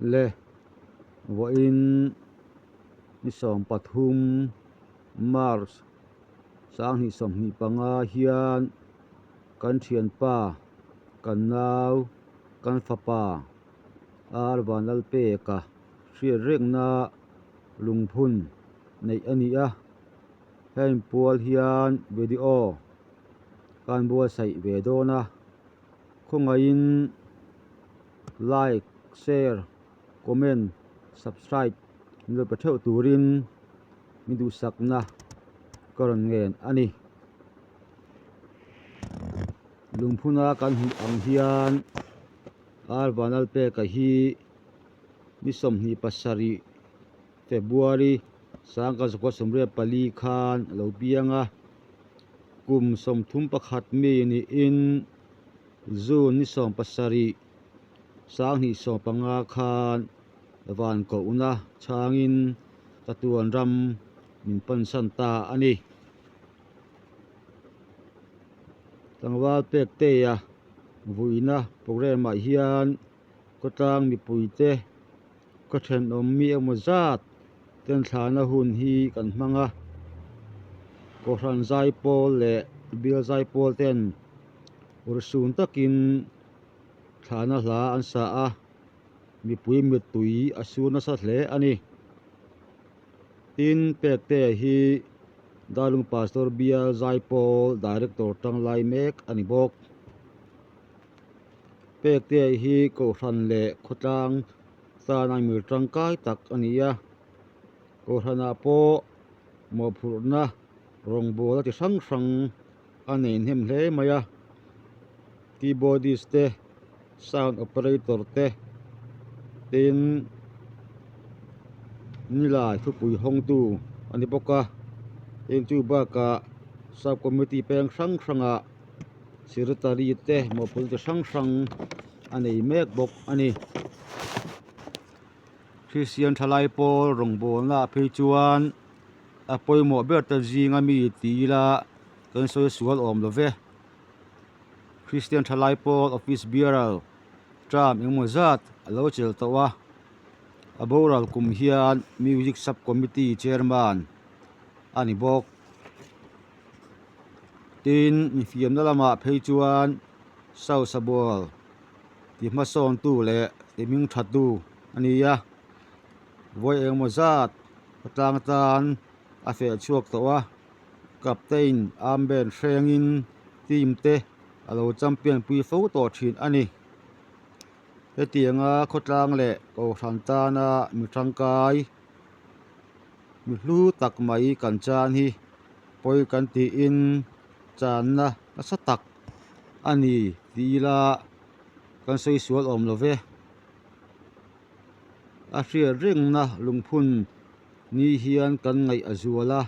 Le vawiin ni 13 March 2025 hian kan thianpa kan nau kan fapa Ar Vanlalpeka hriat rengna lungphun neih a ni a heng pual hian video kan buatsaih ve dawn a khawngaihin like share comment subscribe min lo pe theuh turin min duhsakna ka rawn ngen a ni lungphuna kan hmuh ang hian ar Vanlalpeka hi ni 27 February 1994 khan a lo piang a kum 31 mi niin June ni 17 2015 khan van kohna chhangin chatuan ram min pansan ta a ni. Tlangval Pektea vuina programme ah hian khawtlang mipuite ka thenawm mi emaw zat ten thlana hun hi kan hmang a, Kohhran zaipawl leh bial zaipawl ten urhsun takin thlana hla an sa a, mipui mittui a sur nasa hle a ni. Tin, Pektea hi Darlung Pastor Bial Zaipawl Director tanglai mek a ni bawk. Pektea hi Kohhran leh khawtlang tana mir tangkai tak a ni a, Kohhranah pawh mawhphurhna rawngbawla chi hrang hrang a nei hnem hle mai a, keyboardist te, sound operator te, tin nilai thupui hawngtu a ni bawk a, tin chu bakah sub committee peng hrang hrangah secretary te mawhphurhna chi hrang hrang a nei mek bawk a ni. Kristian thalai pawl rawngbawlna ah phei chuan a pawimawh ber te zinga mi ti ila kan sawi sual awm lo ve. Kristian thalai pawl office bearer term engemaw zat a lo chelh tawh a, a boral kum hian music sub committee chairman a ni bawk. Tin, infiamna lamah phei chuan Sausa ball ti hmasawntu leh ti hming thatu a ni a, vawi engemaw zat khawtlang atan a feh chhuak tawh a, captain armband hrengin team te a lo champion pui fo tawh thin a ni. Hetianga khawtlang leh kohhran tana mi tangkai mi hlu tak mai kan chan hi pawi kan tiin channa nasa tak a ni tih ila kan sawi sual awm lo ve. A hriat rengna lungphun ni hian kan ngaih a zual a,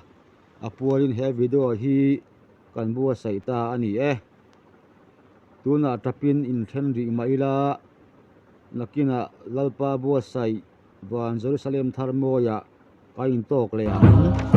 a pualin he video hi kan buatsaih ta a ni e. Tunah tapin inthen rih mah ila nakinah Lalpa buatsaih van Jerusalem thar mawiah ka intawk leh ang.